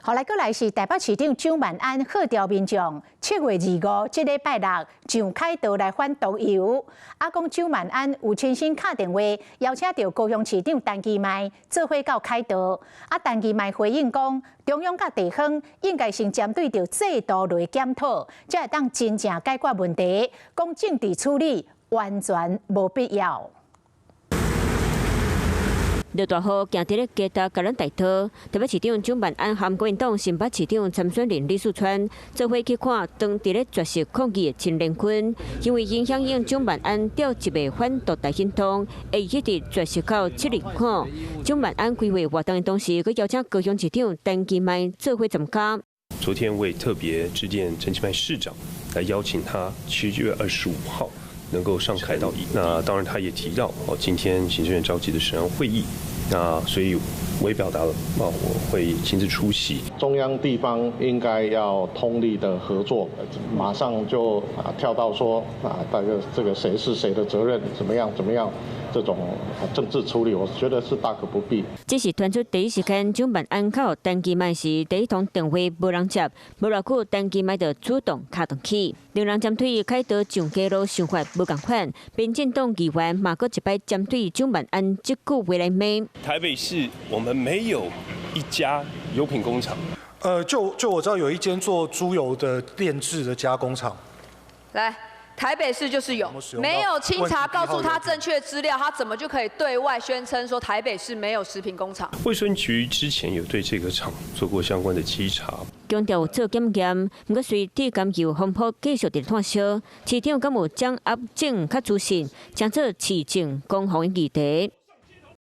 好來，閣來是台北市長蔣萬安號召民眾，7月25這禮拜六上凱道來反毒油。啊，講蔣萬安有親身敲電話邀請著高雄市長陳其邁做伙到凱道。啊，陳其邁回應講，中央佮地方應該先針對著制度來檢討，才會當真正解決問題。講政治處理完全無必要。落大雨，行佇咧街頭共咱代禱。台北市長蔣萬安和國民黨新北市長參選人李四川做伙去看當佇咧絕食抗議的陳連坤，因為𪜶響應蔣萬安召集的反毒大行動，會去佇絕食到7日5。蔣萬安規劃活動的同時，閣邀請高雄市長陳其邁做伙參加。昨天我也特別致電陳其邁市長，來邀請他7月25號能夠上凱道。那當然，他也提到哦，今天行政院召集的食安會議，那所以我也表達了，啊，我會親自出席。中央地方應該要通力的合作，馬上就啊跳到說啊，大概這個誰是誰的責任，怎麼樣怎麼樣，這種政治處理，我覺得是大可不必。這是傳出第一時間，蔣萬安敲陳其邁時，第一通電話無人接，無偌久陳其邁就主動敲轉去。兩人針對凱道上街路想法無仝款，民進黨議員嘛閣一擺針對蔣萬安這句話來罵。台北市我們沒有一家油品工廠。就我知道有一間做豬油的煉製的加工廠。來，台北市就是有，沒有清查告訴他正確資料，他怎麼就可以對外宣稱說台北市沒有食品工廠？衛生局之前有對這個廠做過相關的稽查。強調有做檢驗，毋過隨地甘油風波繼續佇炭燒，市長敢有掌握正確資訊，將做市政攻防的議題。